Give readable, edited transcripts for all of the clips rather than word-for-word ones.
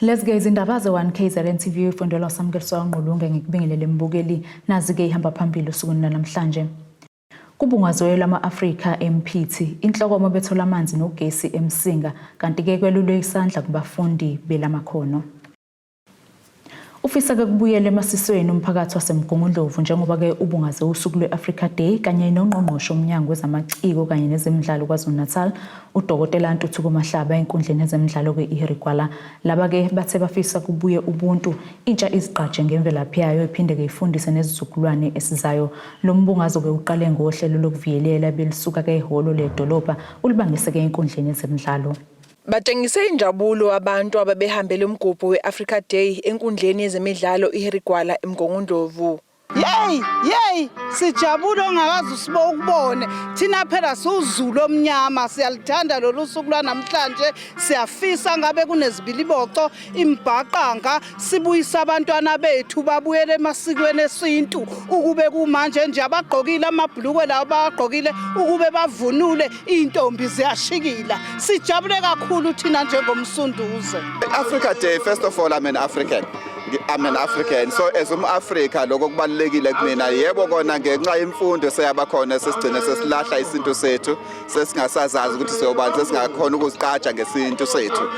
Lezi-ke izindaba ze-1 KZN TV ufundelwa uSamukeliso Ngqulunge. Ngikubingelele mbukeli. Nazi-ke ihamba phambili osukwini lwanamhlanje. Kubungazwe lwama-Afrika eMphithi, inhlokomo bethola amanzi nogesi eMsinga, kanti-ke kwelulwe isandla kubafundi belamakhono. Ufisa-ke kubuyela emasisweni umphakathi waseMgungundlovu njengoba-ke ubungaze usuku lwe-Africa Day kanye nongqongqoshe womnyango wezamaciko kanye nezemidlalo KwaZulu-Natal, uDokotela Ntuthuko Mahlaba, enkundleni yezemidlalo-ke iHarry Gwala. Laba-ke bathe bafisa kubuye ubuntu, intsha izigqaje ngemvelaphi yayo iphinde-ke ifundise nezizukulwane esizayo. Lo mbungazo-ke uqale ngohlelo lokuviyelela belisuka-ke ehholo ledolobha ulibangise-ke enkundleni yezemidlalo. Batshengise injabulo abantu ababehambele umgubho we-Africa Day enkundleni yezemidlalo iHarry Gwala eMgungundlovu. Yeyi yeyi, sijabule ongakaze usibo ukubone. Thina phela siwuZulu omnyama, siyalithanda lolu suku lwanamhlanje. Siyafisa ngabe kunezibiliboco, imbhaqanga, sibuyise abantwana bethu babuyele emasikweni esintu. Ukube kumanje nje abagqokile amabhulukwe lawo bawagqokile, ukube bavunule, iy'ntombi ziyashikila. Sijabule kakhulu thina njengoMsunduze. Africa Day, first of all, I'm an African. I'm an African. So as umAfrika, lokho kubalulekile kumina. Yebo kona, ngenxa yemfundo seyaba khona sesigcine sesilahla isintu sethu, sesingasazazi ukuthi siyobani, sesingakhona ukuziqaja ngesintu sethu.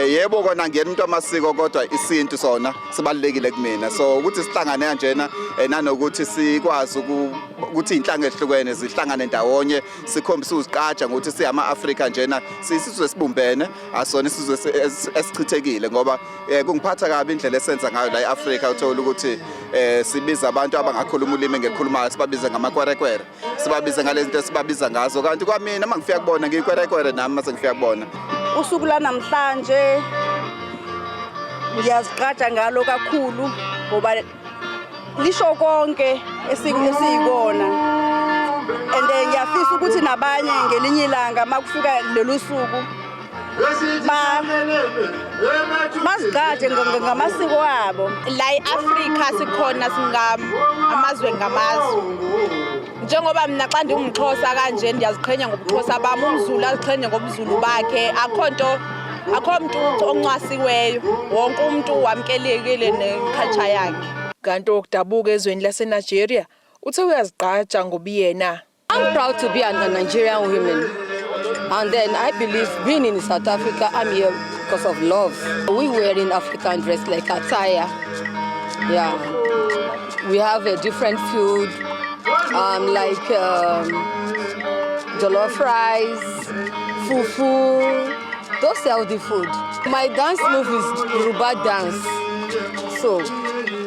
Yebo kona, ngiyena umuntu amasiko, kodwa isintu sona sibalulekile kumina. So ukuthi sihlangane kanjena, nanokuthi sikwazi ukuthi inhlanga ehlukene zihlangane ndawonye, sikhombisa uziqaja ngokuthi siyama-Afrika njena, sisizwe sibumbene, asona isizwe esichithekile, ngoba kungiphatha kabi indlela esenza ngayo la e-Afrika. Uthola ukuthi sibiza abantu abangakhuluma ulimi engikhulumayo, sibabize ngamakwerekwere, sibabize ngalezi zinto esibabiza ngazo, kanti kwamina uma ngifika kubona ngiyikwerekwere nami mase ngifika kubona. Usuku lwanamhlanje ngiyazigqaja ngalo kakhulu ngoba lisho konke esiyikona, and ngiyafisa ukuthi nabanye ngelinye ilanga uma kufika lolu suku bazigqaje ngamasiko abo. La e-Afrika sikhona, amazwe ngamazwe. Njengoba mina xa ndingumXhosa kanje, ndiyaziqhenya ngobuXhosa bam, umZulu aziqhenye ngobuZulu bakhe. Akho nto, akho mntu oncwasiweyo, wonke umntu wamkelekile ne-culture yakhe. Kanti okudabuka ezweni laseNigeria uthe uyazigqaja ngobuyena. I'm proud to be a Nigerian woman. And then I believe being in South Africa, I'm here because of love. We wearing African dress like attire. Yeah. We have a different food, like jollof rice, fufu, those healthy food. My dance move is Yoruba dance. So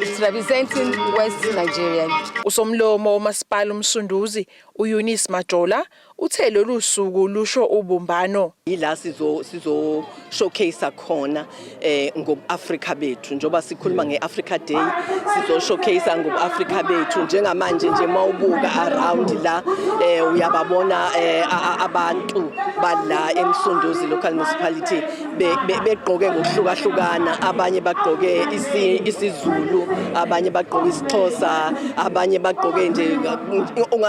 it's representing West Nigeria. Usomlomo womasipala uMsunduzi, uEunice Majola, uthe lolu suku lusho ubumbano. Ila sizo showcase khona ngobuAfrika bethu. Njoba sikhuluma ngeAfrica Day, sizo showcase ngobuAfrika bethu. Njengamanje nje mawubuka around la, uyababona abantu bala eMsunduzi Local Municipality begqoke ngokuhlukahlukana. Abanye bagqoke isiZulu, abanye bagqoke isiXhosa, abanye bagqoke nje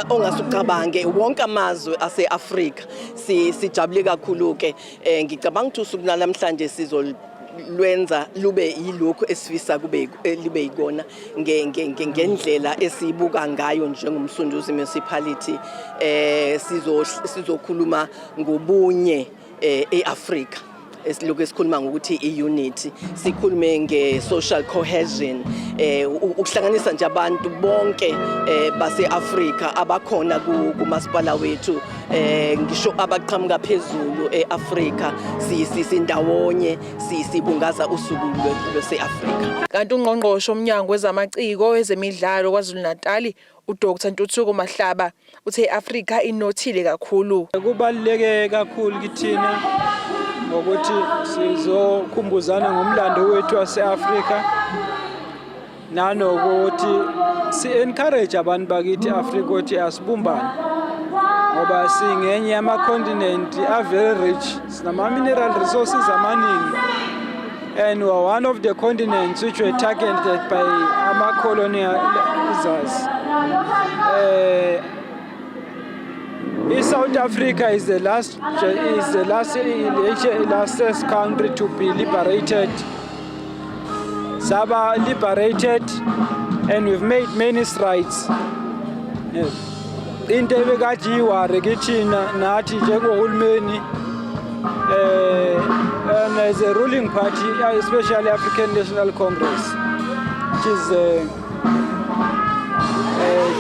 ongasucabange wonke amazwe ase-Afrika. Sijabule kakhulu ke. Ngicabanga ukuthi usuku namhlanje sizolwenza lube yilokhu esifisa kube libe yikona ngendlela esibuka ngayo njengoMsunduzi Municipality. Sizokhuluma ngobunye eAfrika, esilokhu esikhuluma ngokuthi i-unity, sikhulume nge-social cohesion, ukuhlanganisa nje abantu bonke base-Afrika abakhona kumasipala wethu, ngisho abaqhamuka phezulu e-Afrika, sindawonye sibungaza usuku lwase-Afrika. Kanti ungqongqoshe omnyango wezamaciko, ezemidlalo KwaZulu-Natal, uDr Ntuthuko Mahlaba, uthe iAfrika inothile kakhulu. Kubaluleke kakhulu kithina ngokuthi sizokhumbuzana ngomlando wethu wase-Afrika, nanokuthi si-encourage abantu bakithi e-Afrika ukuthi asibumbane, ngoba singenye yama-continent a-very rich, sinama-mineral resources amaningi, and we are one of the continents which were targeted by ama-colonializers. I-South Africa is the last country to be liberated. Saba liberated and we've made many strides. Yes. Into ebekade iyi-worry kithina nathi njengohulumeni and as a ruling party, especially African National Congress, which is the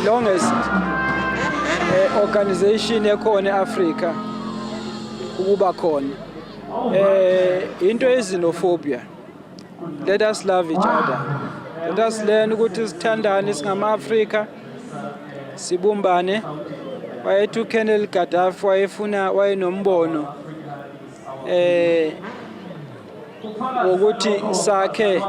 longest organization ekhona eAfrica ukuba khona, into ye-xenophobia. Let us love each other, let us learn ukuthi sithandane singama-Afrika, sibumbane. Wayethi uColonel Gaddafi wayefuna, wayenombono wokuthi sakhe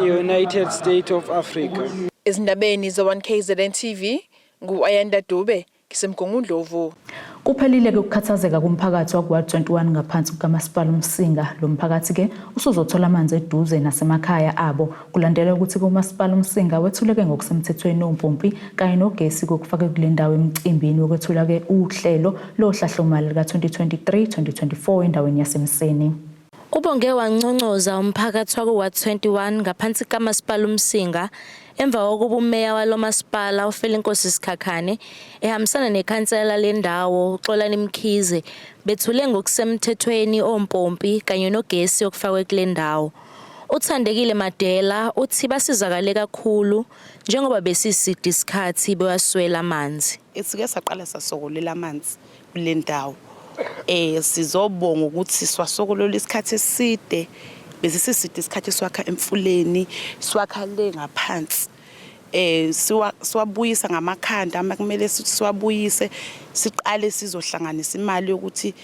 i-United States of Africa. Ezindabeni ze-1 KZN TV, ngu-Ayanda Dube, ngiseMgungundlovu. Kuphelile-ke ukukhathazeka kumphakathi waku-Ward 21 ngaphansi kukaMasipala uMsinga. Lo mphakathi-ke usuzothola amanzi eduze nasemakhaya abo kulandela ukuthi-ke uMasipala uMsinga wethuleke ngokusemthethweni ompompi kanye nogesi kokufake kule ndawo emcimbini wokwethula-ke uhlelo lohlahlomali lika-2023-2024 endaweni yaseMseni. Ubonge wanconcoza umphakathi waku-Ward 21 ngaphansi kaMasipala uMsinga emva kokuba umeya walo masipala uFelinkosi Sikhakhane ehambisana nekhansela lendawo uXolani Mkhize bethule ngokusemthethweni ompompi kanye nogesi okufakwe kule ndawo. UThandekile Madela uthi basizakale kakhulu njengoba besiside isikhathi bewaswela amanzi. Sike saqala sasokolela amanzi kule ndawo. Sizobonga ukuthi siwasokolola isikhathi eside, bese siside isikhathi siwakha emfuleni, siwakha le ngaphansi. Siwabuyisa ngamakhanda uma kumele siwabuyise, siqale sizohlanganisa imali yokuthi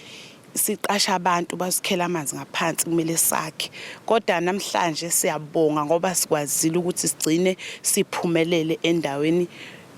siqashe abantu basikhela amanzi ngaphansi kumele sakhe. Kodwa namhlanje siyabonga ngoba sikwazile ukuthi sigcine siphumelele endaweni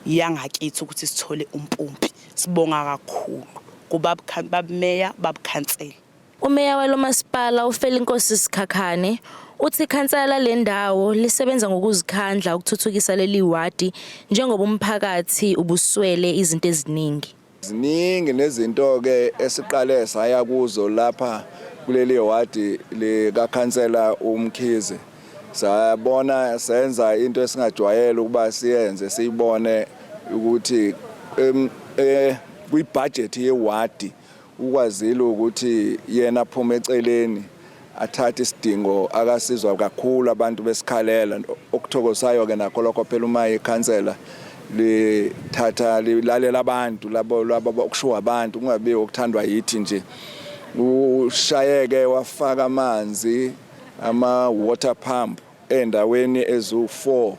yangakithi ukuthi sithole umpompi. Sibonga kakhulu kubaba meya, babukhansela. Umeya walo masipala uFelinkosi Sikhakhane uthi ikhansela lendawo lisebenza ngokuzikhandla ukuthuthukisa leli wadi njengoba umphakathi ubuswele izinto eziningi. Ziningi nezinto ke esiqale saya kuzo lapha kuleli wadi likakhansela uMkhize. Sayabona senza into esingajwayele ukuba siyenze, siyibone ukuthi kwi-budget yewadi ukwazile ukuthi yena aphume eceleni athathe isidingo akasizwa kakhulu abantu besikhalela. Okuthokozayo ke nakho lokho phela, uma ikhansela lithatha lilalela abantu labo okushiwo abantu, kungabi okuthandwa yithi nje. Ushayeke wafaka amanzi, ama water pump, endaweni ezu4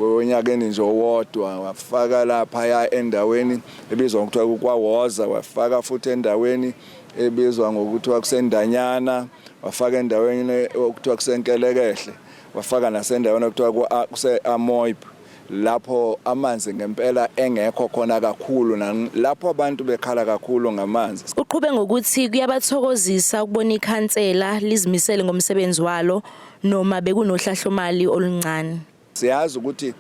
onyakeni nje owodwa. Wafaka lapha endaweni ebizwa ngokuthiwa kwaWoza, wafaka futhi endaweni ebizwa ngokuthiwa kuseNdanyana, wafaka endaweni okuthiwa kuseNkelekehle, wafaka nasendaweni okuthiwa kuse-Amoib, lapho amanzi ngempela engekho khona kakhulu, lapho abantu bekhala kakhulu ngamanzi. Uqhube ngokuthi kuyabathokozisa ukubona ikhansela lizimisele ngomsebenzi walo noma bekunohlahlomali oluncane. Siyazi ukuthi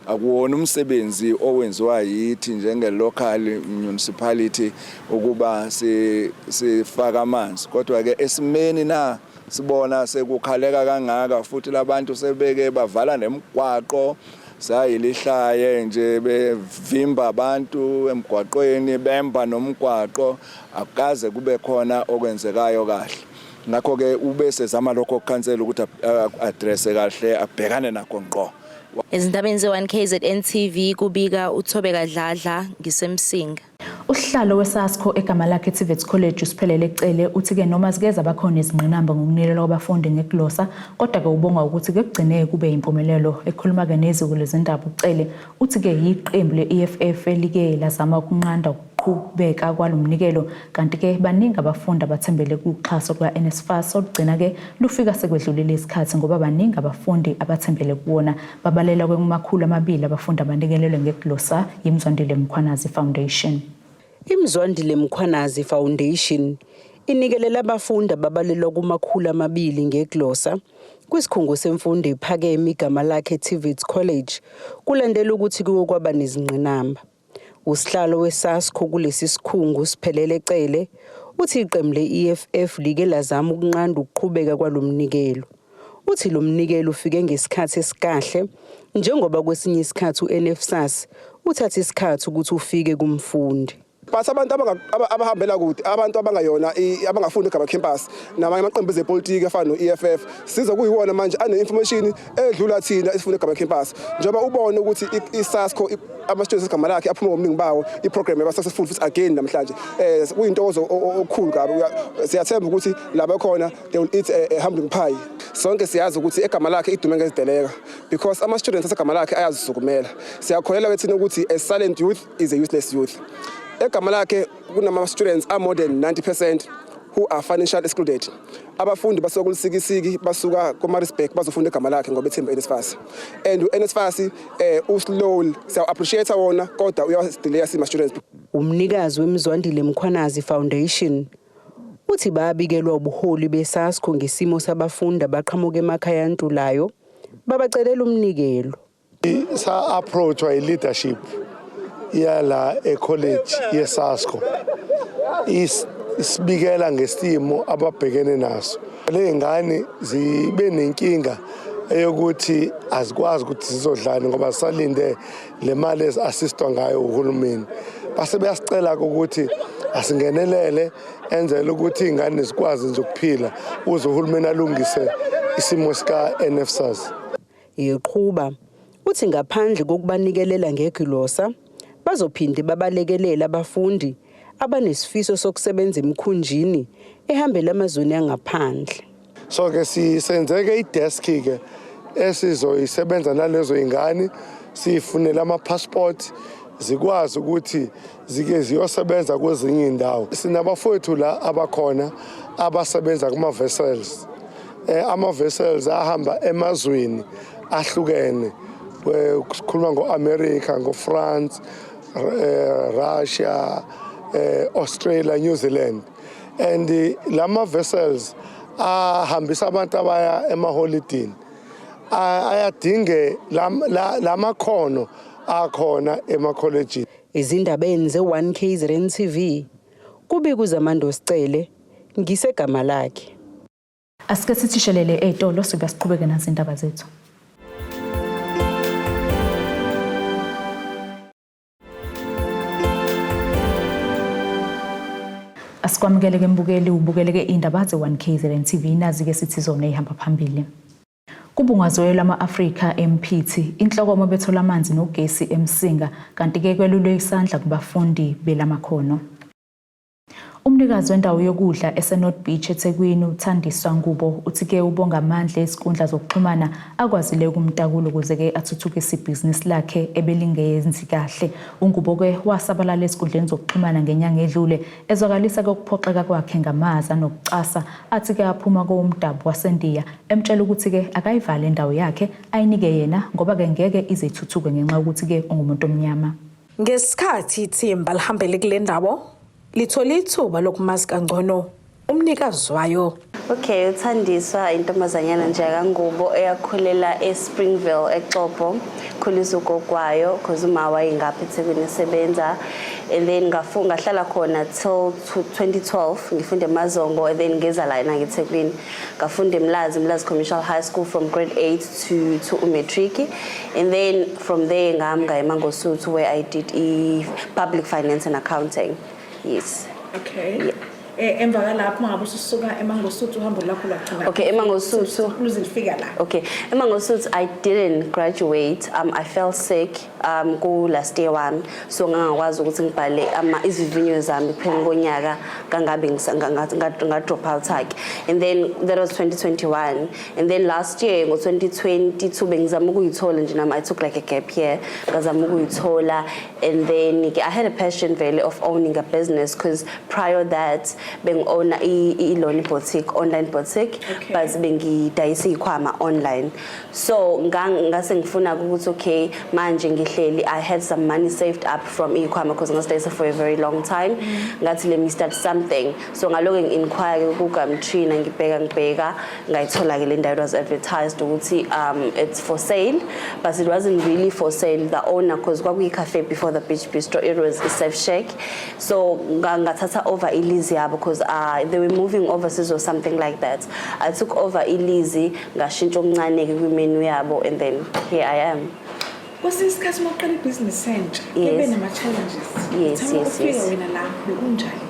akuwona umsebenzi owenziwa yithi njenge-local municipality ukuba sifake amanzi, kodwa ke esimeni na sibona sekukhaleka kangaka futhi labantu sebeke bavala nemigwaqo, sayilihlaye nje bevimba abantu emgwaqweni, bemba nomgwaqo, akukaze kube khona okwenzekayo kahle. Ngakho ke ube sezama lokho ukukhansela ukuthi address kahle, abhekane nakho ngqo. Ezindabeni ze-1 KZN TV, kubika uThobeka Dladla, ngiseMsinga. Usihlalo weSASCO eGamalakhe TVET College uSiphelele Cele uthi-ke noma zike zabakhona izingqinamba ngokunikelelwa kwabafundi ngegilosa, kodwa-ke ubonga ukuthi kekugcine kube yimpumelelo. Ekhuluma-ke neziko lezindaba, uCele uthi-ke yiqembu le-EFF elike lazama ukunqanda ukuqhubeka kwalo mnikelo, kanti-ke baningi abafundi abathembele kuxhaso luka-NSFAS olugcina-ke lufika sekwedlulile isikhathi ngoba baningi abafundi abathembele kuwona. Babalelwa kwema-200 abafundi abanikelelwe ngegilosa yiMzwandile Mkhwanazi Foundation. IMzwandile Mkhwanazi Foundation inikelela abafundi ababalelwa kuma-200 ngeglosa kwisikhungo semfundo ephakeme iGamalakhe TVET College kulandela ukuthi kuwo kwaba nezingqinamba. Usihlalo weSASCO kulesi sikhungo Siphelele Cele uthi iqembu le-EFF like lazama ukunqanda ukuqhubeka kwalomnikelo. Uthi lo mnikelo ufike ngesikhathi esikahle njengoba kwesinye isikhathi uNSFAS uthatha isikhathi ukuthi ufike kumfundi. But abantu abahambela kude, abantu abangayona, abangafundi eGama campus namanye amaqembu ezepolitiki afana no-EFF, siza kuyiwona manje ane-information edlula thina esifunda eGama campus, njengoba ubone ukuthi i-SASCO, ama-students egama lakhe aphuma ngobuningi bawo, i-program yaba successful futhi again namhlanje. Kuyintokozo okukhulu kabi. Siyathemba ukuthi laba khona they will eat a humbling pie. Sonke siyazi ukuthi egama lakhe idume ngezideleka because ama-students asegama lakhe ayazisukumela. Siyakholelwa thina ukuthi a silent youth is a useless youth. Egama lakhe kunama-students are more than 90% who are financially excluded. Abafundi basuka kuLusikisiki, basuka koMaritzburg, bazofunda egama lakhe ngoba ethemba NSFAS, and u-NSFAS uslow, siyawu-appreciate wona, kodwa uyasidelay sima-students. Umnikazi weMzwandile Mkhwanazi Foundation uthi babikelwa ubuholi beSASCO ngesimo sabafundi abaqhamuka emakhaya antulayo, babacelela umnikelo. Sa-approachwa i-leadership yala e-college ye-SASCO, isibikela ngesimo ababhekene naso. Le ngane zibe nenkinga eyokuthi azikwazi ukuthi zizodlani ngoba salinde le mali ezi-assistwa ngayo uhulumeni. Base beyasicela ukuthi asingenelele enzele ukuthi iy'ngane zikwazi nje ukuphila ukuze uhulumeni alungise isimo sika-NSFAS. Iqhuba uthi ngaphandle kokubanikelela ngegilosa, bazophinde babalekelele abafundi abanesifiso sokusebenza emkhunjini ehambela amazweni angaphandle. So ke sisenzeke i-desk ke esizoyisebenza nalezo ingane, sifunela ama-passport, zikwazi ukuthi zike ziyosebenza kwezinye indawo. Sinabafowethu la abakhona abasebenza kuma-vessels, ama-vessels ahamba emazweni ahlukene. Sikhuluma ngo-America, ngo-France, Russia, Australia, New Zealand, and lama vessels ahambisa abantu abaya emaholidini ayadinge lamakhono akhona emakholejini. Ezindabeni ze-1 KZN TV, kubika uZamando Sicele, ngisegama lakhe. Asike sithi shelele ey'tolo, sibuya siqhubeke nazo indaba zethu. Asikwamukele ke mbukeli, ubukeleke indaba ze-1 KZN TV. Nazi-ke sithi zona ey'hamba phambili. Kubungazwe lwama-Afrika eMphithi, inhlokomo bethola amanzi nogesi eMsinga, kanti-ke kwelulwe isandla kubafundi belamakhono. Umnikazi wendawo yokudla eseNorth Beach eThekwini, uThandiswa Ngubo, uthi-ke ubonga amandla ezinkundla zokuxhumana akwazile ukumtakula ukuze-ke athuthukise ibhizinisi lakhe ebelingenzi kahle. UNgubo-ke wasabalala ezinkundleni zokuxhumana ngenyanga edlule ezwakalisa-ke ukuphoxeka kwakhe ngamaza nokucasa athi-ke aphuma kowomdabu waseNdiya, emtshela ukuthi-ke akayivale indawo yakhe ayinike yena ngoba-ke ngeke ize ithuthuke ngenxa yokuthi-ke ungumuntu omnyama. Ngesikhathi ithimba lihambele kule ndawo, lithole ithuba lokumazi kangcono umnikazi wayo. Okay, uThandiswa intombazanyana nje kaNgubo eyakhulela eSpringville eXobho, khuliswa ugogo because uma wayengapha eThekwini esebenza, and then ngafunga ngahlala khona till 2012, ngifunda eMazongo, and then ngeza la eThekwini, ngafunda eMlazi, Mlazi Commercial High School, from grade 8 to matric, and then from there ngahamba eMangosuthu where I did e public finance and accounting. Yes. Okay. Emva kalapho mangabe ususuka eMangosuthu, uhambo lakho lwagcina Okay, eMangosuthu. luze lifika la? Okay, eMangosuthu I didn't graduate. I fell sick ku last year wami. So ngangakwazi ukuthi ngibhale ama izivinyo zami kuphela konyaka, kangabe nga drop out ke. And then that was 2021. And then last year ngo 2022 bengizama ukuyithola nje nami. I took like a gap year. Ngazama ukuyithola, and then ke I had a passion vele of owning a business because prior that bengi-owna i-Loni boutique, online boutique, but bengidayisa iy'khwama online. So ngase ngifuna ukuthi okay, manje ngihlangane Ngihleli, I had some money saved up from ikhwama because ngasidayisa for a very long time. Ngathi, let me start something. So ngaloke ngi-inquire ku-Gumtree, ngibheka, ngibheka, ngayithola ke le ndawo. It was advertised ukuthi it's for sale, but it wasn't really for sale. The owner, because kwakuyi-cafe before the Beach Bistro, it was a surf shack, so ngathatha over i-lease yabo because they were moving overseas or something like that. I took over i-lease, ngashintsha okuncane-ke kwi-menu yabo, and then here I am. Kwesinye isikhathi uma uqala ibhizinisi entsha, ibe nama-challenges. Thama ufika wena la, bekunjani?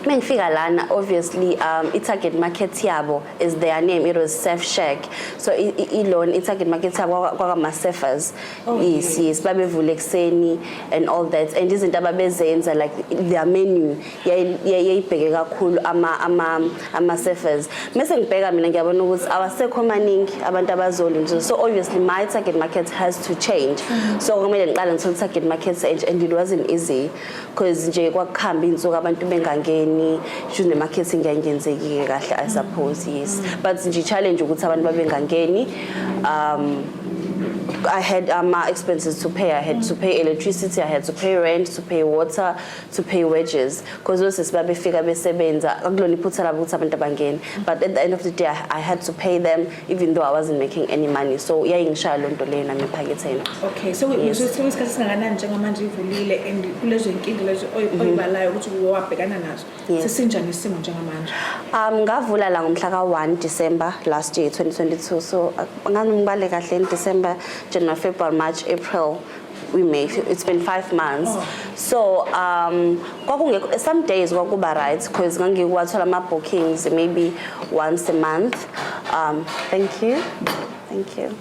Mengifika lana, obviously i-target market yabo is their name, it was Surf Shack, so ilona i-target market yabo kwakama-surfers. Yes, babevula ekuseni and all that, and izinto ababezenza, like their menu yayibheke kakhulu ama-surfers. Mese ngibheka mina, ngiyabona ukuthi awasekho maningi abantu abazolunje, so obviously my target market has to change. So kumele ngiqale ngithole i-target market entsha, and it wasn't easy because nje kwakuhamba iy'nsuku abantu bengangeni, sho ne-marketing yayingenzeki kahle, I suppose. Yes, but nje i-challenge ukuthi abantu babengangeni. I had my expenses to pay. I had to pay electricity, I had to pay rent, to pay water, to pay wages. Because those babefika besebenza, akulona iphutha labo ukuthi abantu abangeni. But at the end of the day, I had to pay them even though I wasn't making any money. So yayingishaya loo nto leyo nami ephaketheni. Okay, so Yes. usuthola isikhathi esingakanani njengamanje ivulile, and kulezo yinkinga lezo oyibalayo ukuthi wabhekana nazo? Yes. Sesinjani isimo njengamanje? Ngavula la ngomhla ka-1 December last year, 2022. So ngangibale kahle, in December, January, February, March, April, we May. It's been 5 months. So kwakungekho, some days kwakuba right because ngangikwathola ama bookings maybe once a month. Thank you. Thank you.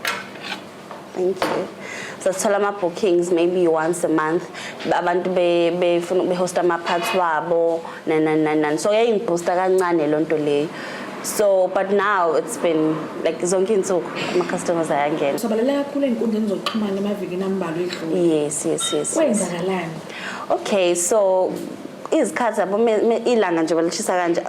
Thank you. So sithola ama-bookings maybe once a month, abantu befuna behosta ama-party wabo nani nani nani, so yayingiboosta kancane loo nto leyo. So but now it's been like zonke iy'nsuku ama-customers ayangena. Sabalala kakhulu ey'nkundleni zokuxhumana emavikini ambalwa edlule. Yes. Kwenzakalani? Okay, so izikhathi yabo ilanga nje balishisa kanje,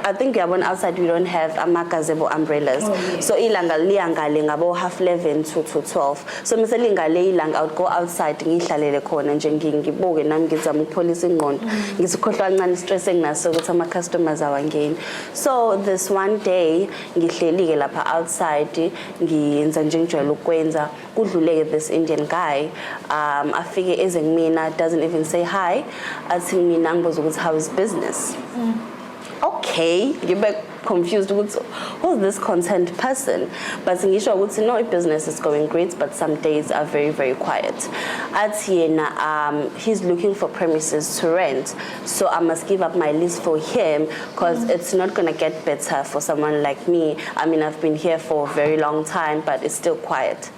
I think uyabona outside we don't have ama-gazebo umbrellas. So ilanga liyangale ngabo half 11 to 12, so mise lingale ilanga, I would go outside, ngihlalele khona nje, ngibuke nami, ngizama ukupholisa ingqondo, ngizikhohlwa kancane stress enginaso ukuthi ama-customers awangeni. So this one day ngihleli-ke lapha outside, ngiyenza nje ngijwayele ukwenza, kudluleke this Indian guy, afike eze kumina, doesn't even say hi, athi mina, ngibuza ukuthi how is business. Okay, ngibe confused ukuthi who's this concerned person, but ngisho ukuthi no, business is going great, but some days are very, very quiet. Athi yena he's looking for premises to rent, so I must give up my lease for him because it's not going to get better for someone like me. I mean, I've been here for a very long time, but it's still quiet.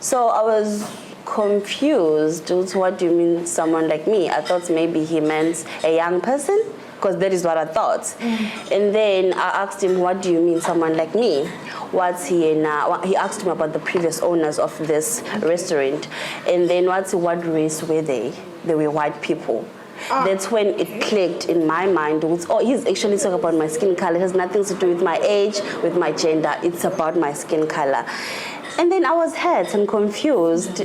So I was confused. What do you mean, someone like me? I thought maybe he meant a young person, because that is what I thought. And then I asked him, what do you mean, someone like me? What's he now? He asked me about the previous owners of this restaurant. And then what race were they? They were white people. That's when it clicked in my mind. Oh, he's actually talking about my skin color. It has nothing to do with my age, with my gender. It's about my skin color. And then I was hurt and confused.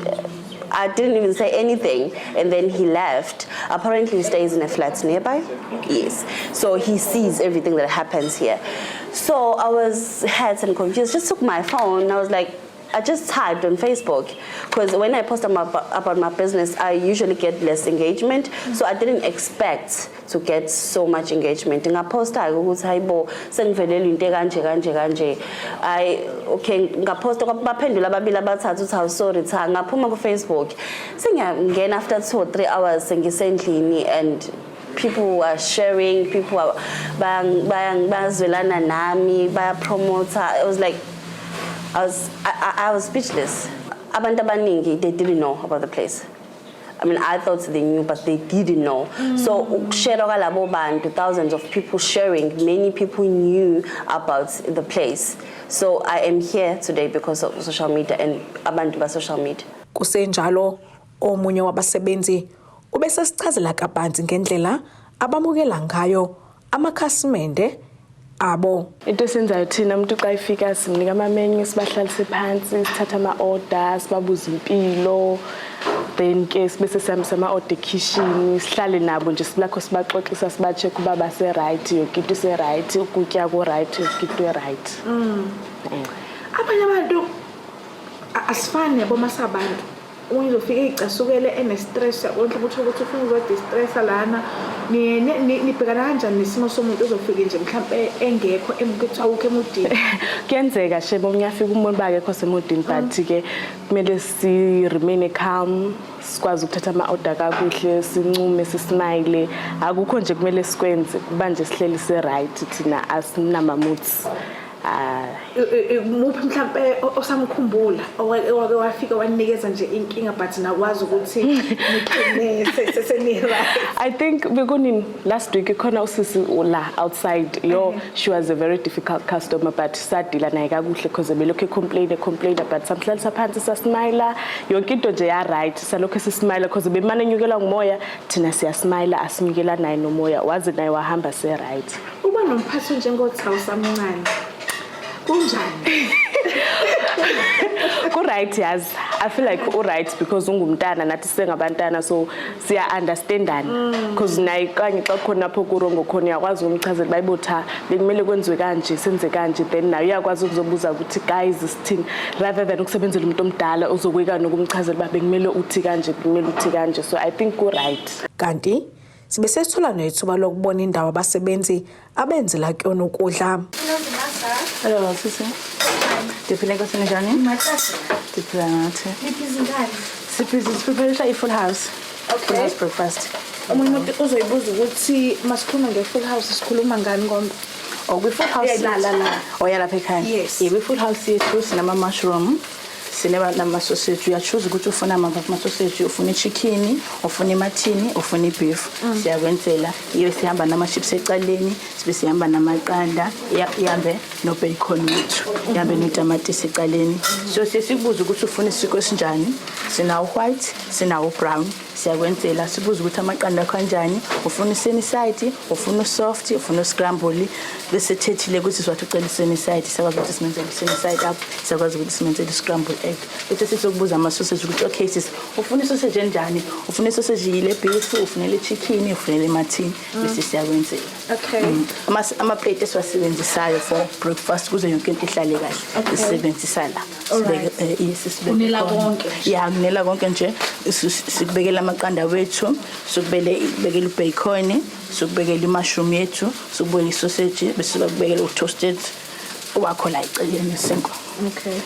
I didn't even say anything. And then he left. Apparently, he stays in a flat nearby. Yes. So he sees everything that happens here. So I was hurt and confused. Just took my phone. I was like, I just typed on Facebook because when I post about my business, I usually get less engagement. So I didn't expect to get so much engagement. Ngaposta ukuthi hayibo, sengivelelwe into kanje kanje kanje. I okay, ngaposta, baphendula ababili, abathathu ukuthi hawu, sorry cha. Ngaphuma ku Facebook. Sengiyangena after 2 or 3 hours, sengisendlini, and people are sharing, people are bayazwelana nami, bayapromota. It was like I was speechless. Abantu abaningi, they didn't know about the place. I mean, I thought they knew, but they didn't know. So ukushare kwalabo bantu, thousands of people sharing, many people knew about the place. So I am here today because of social media and abantu ba social media. Kusenjalo, omunye wabasebenzi ubesesichazela kabanzi ngendlela abamukela ngayo amakhasimende abo. Into esenzayo thina, umuntu xa efika simnika amamenyu, sibahlalise phansi, sithathe ama-order, sibabuze impilo. Then ke bese sihambisa ama-order ekhishini, sihlale nabo nje silakho sibaxoxisa, siba-check uba base-right, yonke into ise-right, ukutya ku-right, yonke into i-right. Abanye abantu asifani yabo masabantu. Omunye uzofika ey'casukele ene-stress yabo mhlawumbe uthole ukuthi ufuna ukuzo-destressa lana. Nibhekana kanjani nesimo somuntu ozofike nje mhlampe engekho kuthiwa awukho emudini? Kuyenzeka shebe omunye afike umuntu bakekho semudini, but ke kumele si-remain calm, sikwazi ukuthatha ama-order kakuhle, sincume, sismayile. Akukho nje kumele sikwenze kuba nje sihleli si-right, thina asinama-moods. Muphi mhlampe osamkhumbula owake wafika wanikeza nje inkinga but nakwazi ukuthi niqine seseni-right? I think bekunini last week khona usisi la outside yo, she was a very difficult customer, but sadila naye kakuhle because belokhu ecomplain ecomplain, but samhlalisa phansi, sasmila, yonke into nje ya right, salokhu sismile because bemane enyukelwa ngumoya, thina siyasmila, asinyukela naye nomoya, waze naye wahamba se right. Uba nomphathi njengotha usamncane, kunjani? Ku-right yazi, I feel like u-right because ungumntana, nathi sengabantana, so siya-understandana because naye kanye xa kukhona lapho ku-wrong khona uyakwazi ukumchazela, bayibotha bekumele kwenziwe kanje, senze kanje, then naye uyakwazi ukuzobuza ukuthi guys sithini, rather than ukusebenzela umuntu omdala ozokuyika nokumchazela uba bekumele uthi kanje, bekumele uthi kanje. So I think ku-right. Kanti sibe sesithola nethuba lokubona indawo abasebenzi abenzela kuyona ukudla. Hello sisi. Ndiphile Nkosi, njani? Ndiphila nathi. Sibhizi sipreparisha i-full house. Full house breakfast. Omunye umuntu uzoyibuza ukuthi masikhuluma nge-full house sikhuluma ngani konke? Oh, kwi-full house. La la la. Oh, yalapha ekhaya. Yes. Yeah, kwi-full house yethu sinama mushroom, sineba nama-sausage. Uyachoose ukuthi ufuna ama-sausage, ufuna i-chicken, ufuna imathini, ufuna i-beef. Siyakwenzela. Iyo sihamba nama-chips ecaleni, sibe sihamba namaqanda, ihambe no-bacon wethu, ihambe notamatisi ecaleni. So siye sikubuze ukuthi ufuna isinkwa esinjani. Sinawo white, sinawo brown. Siyakwenzela, sibuze ukuthi amaqanda akho kanjani, ufuna usunny side, ufuna usoft, ufuna uscramble, bese thethile ukuthi siwathi ucela usunny side, siyakwazi ukuthi simenzele usunny side up, siyakwazi ukuthi simenzele uscramble egg. Bese sizokubuza ama-sausage ukuthi okay sis, ufuna isausage enjani, ufuna isausage yile beef, ufuna le chicken, ufuna le mathini, bese siyakwenzela. Ama-plate esiwasebenzisayo for breakfast kuze yonke into ihlale kahle. Sisebenzisa la. Sibeke yes, sibeke Kunela khona. konke nje. Ya, kunela konke nje. Sikubekela amaqanda wethu, sikubele bekela ubacon, sikubekela imushroom yethu, sikubekela isausage, bese sikubekela utoasted wakho la eceleni isinkwa.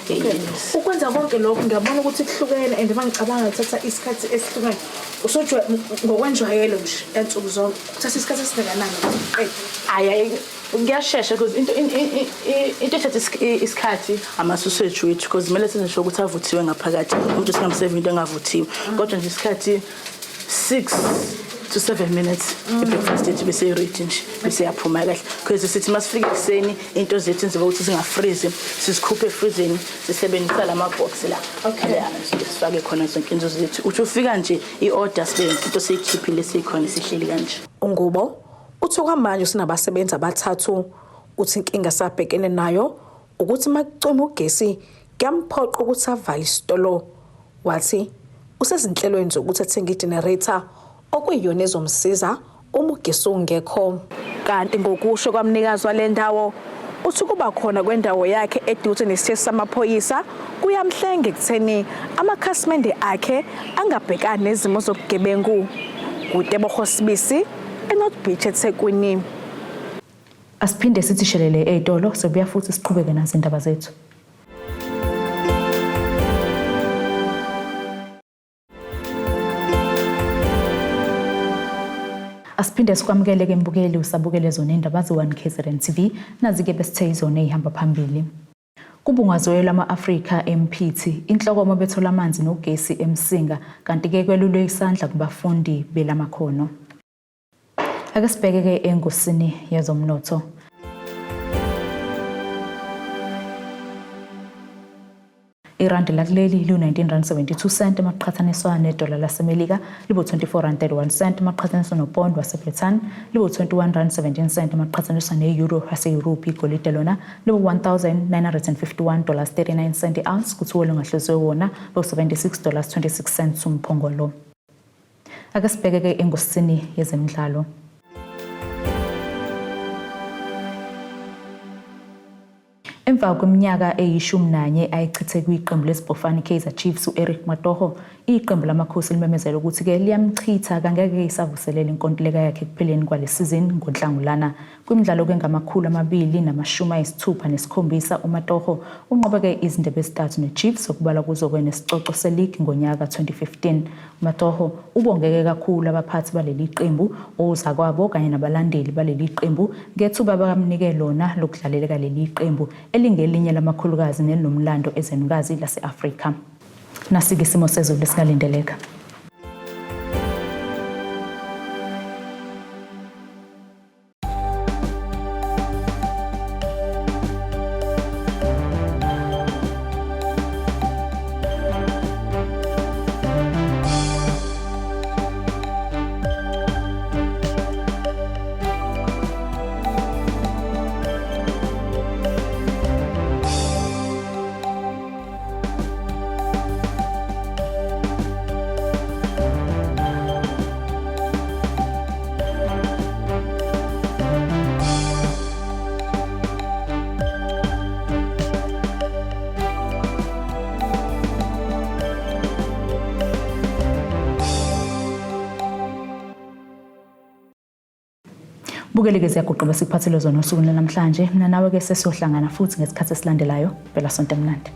Yes. Ukwenza konke lokhu ngiyabona ukuthi kuhlukene and mangicabanga kuthatha isikhathi esihlukene. Usojwa ngokwenjwayelo nje ensuku zonke. Kuthatha isikhathi esingakanani ukuthi uqede? Ayi ayi, kuyashesha because into ethatha isikhathi ama-sausage wethu because kumele senze sure ukuthi avuthiwe ngaphakathi. Umuntu singamseva into engavuthiwe. Kodwa nje isikhathi 6 to 7 minutes i-breakfast yethu bese ready nje, bese yaphuma kahle because sithi masifika ekuseni into zethu enziwa ukuthi singafreeze, sizikhuphe efreezeni, sisebenzisa lama box la. La, sifake khona zonke into zethu, uthi ufika nje i-order sibe yonke into seyikhiphile, seyikhona, sihleli kanje. Ungubo uthi okwamanje usinabasebenzi abathathu. Uthi inkinga sabhekene nayo ukuthi makucima ugesi kuyamphoqa ukuthi avale isitolo. Wathi usezinhlelweni zokuthi athenge igenerator okuyiyona ezomsiza uma ugesi ungekho. Kanti ngokusho kwamnikazi wale ndawo, uthi kuba khona kwendawo yakhe eduze nesiteshi samaphoyisa kuyamhlenga ekutheni amakhasimende akhe angabhekani nezimo zobugebengu. KuTebogo Sibisi, eNorth Beach eThekwini. Asiphinde sithi shelele ey'tolo, sobuya futhi siqhubeke nazo indaba zethu. Asiphinde sikwamukele-ke mbukeli, usabukele zona indaba ze-1 KZN TV, nazi-ke besithe izona ey'hamba phambili. Kubungazwe lwama-Afrika eMphithi, inhlokomo bethola amanzi nogesi eMsinga, kanti-ke kwelulwe isandla kubafundi belamakhono. Ake sibheke-ke engosini yezomnotho. Irandi lakuleli liwu-19 rand 72 cent uma kuqhathaniswa nedola laseMelika libu-24 rand 31 cent uma kuqhathaniswa nopound waseBrithani libu-21 rand 17 cent uma kuqhathaniswa ne-euro yaseYurophu. Igolide lona libu-1951 dollars 39 cent i-ounce, kuthiwa olungahluziwe wona bu-76 dollars 26 cents umphongolo. Ake sibheke-ke engosini yezemidlalo. Emva kweminyaka eyishumi nanye ayichithe kwiqembu lesibhofane i-Kaizer Chiefs, u-Eric Matoho, iqembu lamakhosi limemezela ukuthi-ke liyamchitha, kangeke isavuselela inkontileka yakhe ekupheleni kwale sizini ngoNhlangulana. Kwimidlalo kengama-267 uMatoho unqobe-ke izindebe ezintathu ne-Chiefs, okubalwa kuzo-ke nesicoco se-league ngonyaka ka-2015. UMatoho ubongeke kakhulu abaphathi baleli qembu, ozakwabo kanye nabalandeli baleli qembu ngethuba bakamnike lona lokudlaleleka leli qembu elingelinye lamakhulukazi nelinomlando ezwenikazi lase-Afrika. Nasi-ke isimo sezulu esingalindeleka. Bukele-ke ziyaguquka sikuphathele zona osukwini lwanamhlanje. Mina nawe-ke sesiyohlangana futhi ngesikhathi esilandelayo. Mpelasonto emnandi.